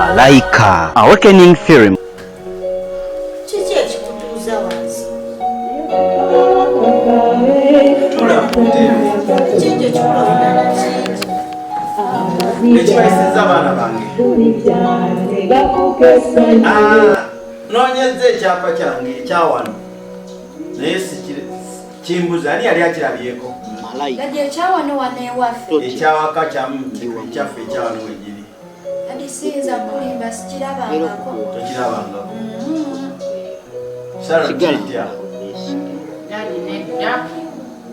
Malaika Awakening Film. Kiki ekikutuuza wansi? Kingi ekikula kingi. Ekibayisizza abaana bange. Noonyezza ekyapa kyange ekyawano naye kimbuza ani yali akirabyeko? Ekyawano wano ewaffe. Ekyawaka kyamu ekyaffe ekyawano wegiri. Adi siyinza kulimba sikirabangako. Tokirabangako. Sarah kitya?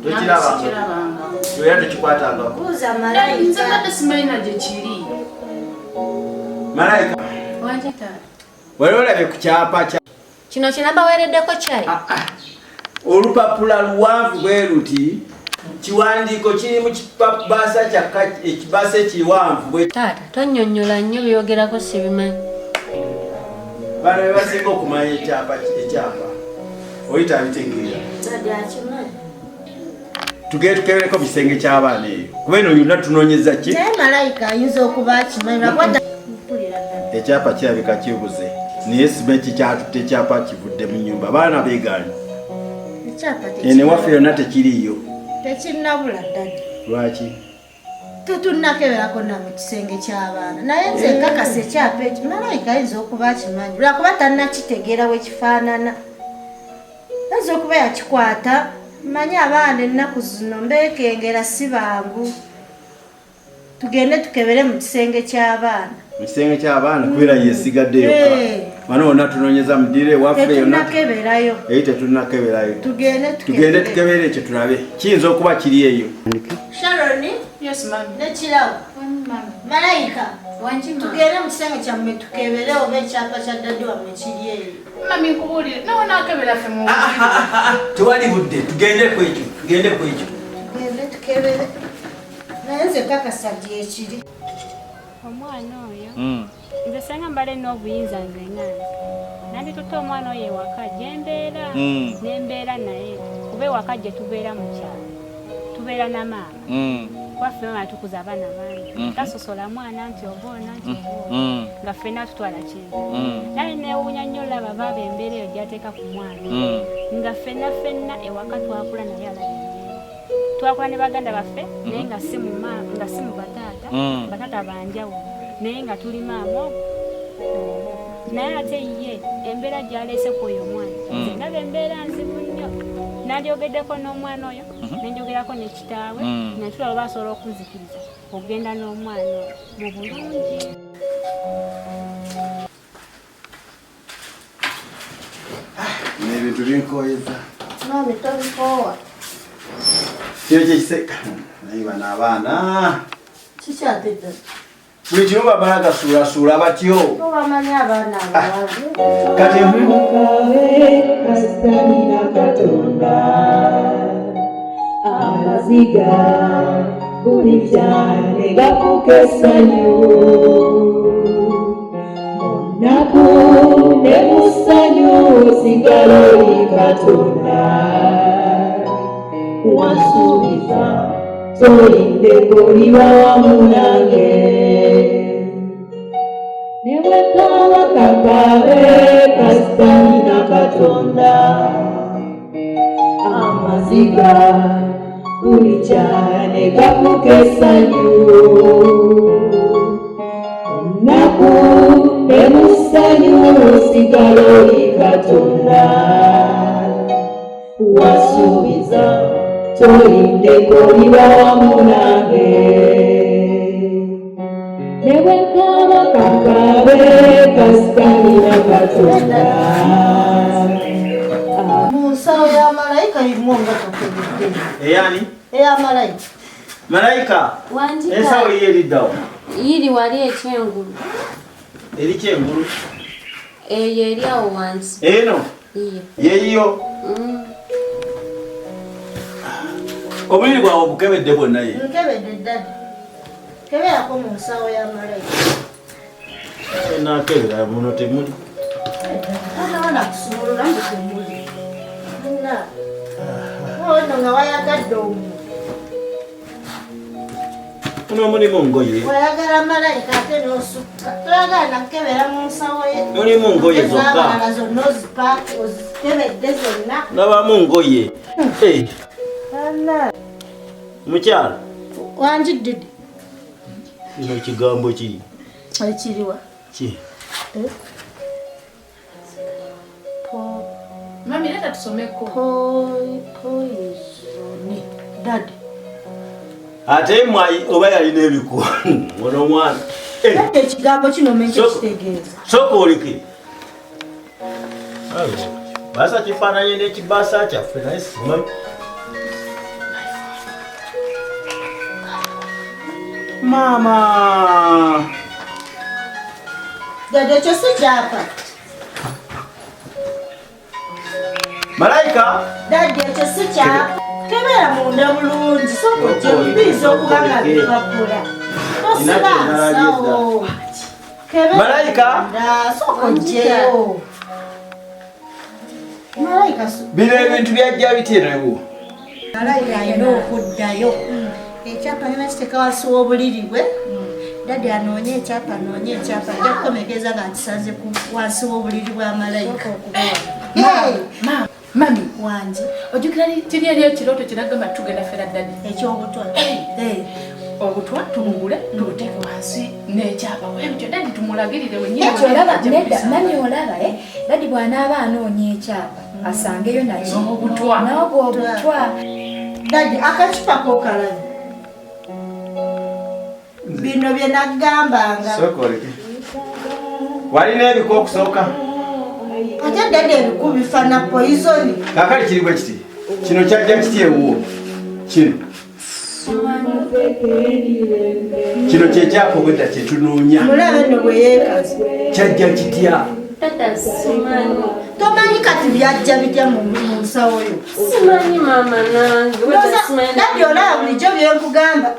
Tokirabangako. Era tokikwatangako. Buuza Malayika. Nze mbadde simanyi na gye kiri. Malayika. Wangi taata. Wali olabye ku kyapa kya Kino kye nabaweereddeko kyayi. Olupapula luwanvu bwe luti, kiwandiiko kiri mu kibaasa kyakka, ekibaasa ekiwanvu bwe. Taata tonnyonnyola nnyo byogerako sibimanyi. Bano be basinga okumanya ekyapa ekyapa. Oyita abitegeera. Daddy akimanyi. Tugende tukebereko mu kisenge ky'abaana eyo. Kuba eno yonna tunoonyeza ki? Naye Malayika ayinza okuba akimanyi lwakuba Ekyapa kirabika kibuze naye simanyi kikyatutte ekyapa kivudde mu nnyumba abaana beegaanye. Eno ewaffe yonna tekiriiyo. Tekinnabula daddy. Lwaki? Tetunnakeberako na mu kisenge ky'abaana naye nze nkakasa ekyapa ekyo Malayika ayinza okuba akimanyi lwakuba tannakitegeera bwe kifaanana. Ayinza okuba yakikwata manyi abaana ennaku zino mbeekengera si bangu. Tugende tukebere mu kisenge ky'abaana. Mu kisenge ky'abaana kubeera yesigadde yokka. Wano wonna tunoonyeza mu ddiiro ewaffe yonna. Tetunnakeberayo. Eyi tetunnakeberayo. Tugende Tugende tukebere ekyo tulabe. Kiyinza okuba kiri eyo. Sharon. Yes, ma'am. Ne Kirabo. Malayika. Tugende mu kisenge kyammwe tukebere oba ekyapa kya daddy wammwe kiri eyo. Mami nkubuulire nawe naakebera ffe mu. Tewali budde tugende ku ekyo. Tugende ku ekyo. Tugende tukebere. Naye nze kakasa gyekiri. Omwana oyo nze senga mbale n'obuyinza nze nganze nanditutte omwana oyo ewaka gye mbeera ne mbeera naye kuba ewaka gye tubeera mu kyalo tubeera na maama kuba ffe maama tukuza abaana bangi tasosola mwana nti oba ona nti oba ona nga ffenna tutwala kintu naye neewuunya nnyo olaba baaba embeera eyo gy'ateeka ku mwana nga ffenna ffenna ewaka twakula naye alaba embeera twakula ne baganda baffe naye nga si mu nga si mu bataata bataata banjawulo naye nga tuli maama omu naye ate ye embeera gy'aleese ku oyo omwana nze ndaba embeera nzibu nnyo nandyogeddeko n'omwana oyo nenjogerako ne kitaawe naye tulaba basobola okunzikiriza okugenda n'omwana oyo mu bulungi. N'ebintu binkooyeza. Mami tobikoowa. Kino kyekise naye bano abaana. Kiki ate ddala? Buli kimu bamala gasuulasuula batyo. Obamanyi abaana abawavu. Kati Kastanina Katonda amaziga buli kyane gafuuka essanyu mu nnaku ne mu ssanyu osigala oli Katonda wansuubiza tolindeko oliba wamu nange ne bwe kaaba kakaabe kasita Katonda amaziga buli kyane gafuuka essanyu nnaku ne mu ssanyu osigala oli Katonda wasuubiza tolindeko oliba wamu nange ne bwe kaaba kakaabe kasita Katonda. Mu nsawo ya Malayika yimu nga tokebedde. Eyani? Eya Malayika. Malayika. Wangi Ensawo taata. ye eriddawo. Yiri wali ekyengulu. Eri kyengulu. Eyo eri awo wansi. Eno Iyo. yeeyo. Omubiri gwawe ogukebedde bwonna ye. Nkebedde daddy. Keberako mu nsawo ya Malayika. Nakebera muno temuli. Tonawana kusumulula mbu temuli. Munna. Ono nga wayagadde omwo. Muno mulimu ngoye. Oyagala malayika ate n'osukka. Toyagala nakukebera mu nsawo ye. Mulimu ngoye zokka. Ez'abalala zonna ozipaaki ozikebedde zonna. Ndabamu ngoye. Anna. Mukyala. Wangi Didi. Kino kigambo ki? Ekiriwa. Ki? Mami, leta tusomeko. Poison. Daddy. Ate mwayi oba yalina ebikuwa. Ono omwana. Daddy ekigambo kino omanyi kye kitegeeza. Sooka oleke. Basa kifaananye n'ekibaasa kyaffe naye simanyi. Maama. Daddy ekyo si kyapa. Malayika. Daddy ekyo si kyapa. Kebera munda bulungi sooka ojje biyinza okuba nga bipapula. Tosiba nsawo. Malayika. Sooka ojjeyo. Malayika. Bino ebintu byajja bitya? Malayika alina okuddayo. Ekyapa ne bakiteeka wansi w'obuliri bwe. Daddy anoonye ekyapa anoonye ekyapa ajja kukomekeza nga nkisanze wansi w'obuliri bwa malayika. Mami. Wangi. Ojjukira kiri eri ekirooto kye nagamba tugenda ffera Daddy. Eky'obutwa. Obutwa tumugule tubuteeke wansi n'ekyapa bwebityo Daddy tumulagirire wennyini. Ekyo olaba nedda mami olaba Daddy bw'anaaba anoonya ekyapa asangeyo naki obutwa. N'obwo obutwa. Daddy akacupa k'okalabe. Bino bye nagambanga. Sooka oleke. Walina ebika okusooka. Ate Daddy ebiku bifaana poison. Kaakali kiri bwe kiti. Kino kyajja kiti ewuwo. Kino. Kino kye kyapa obwedda kye tunoonya. Mulabe nno bwe yeekaza. Kyajja kitya? Tata simanyi. Tomanyi kati byajja bitya mu nsawo yo. Simanyi mama nange. Daddy olaba bulijjo bye nkugamba.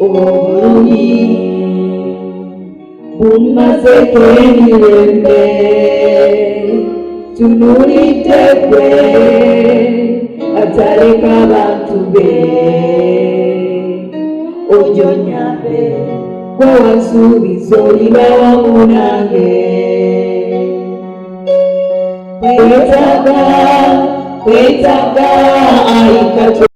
Obulumi bummazeko emirembe tunuulidde ggwe ataleka bantu be ojonyambe gwe wansuubiza oliba wamu nange kwetaaga kwetaaga ayi Katonda.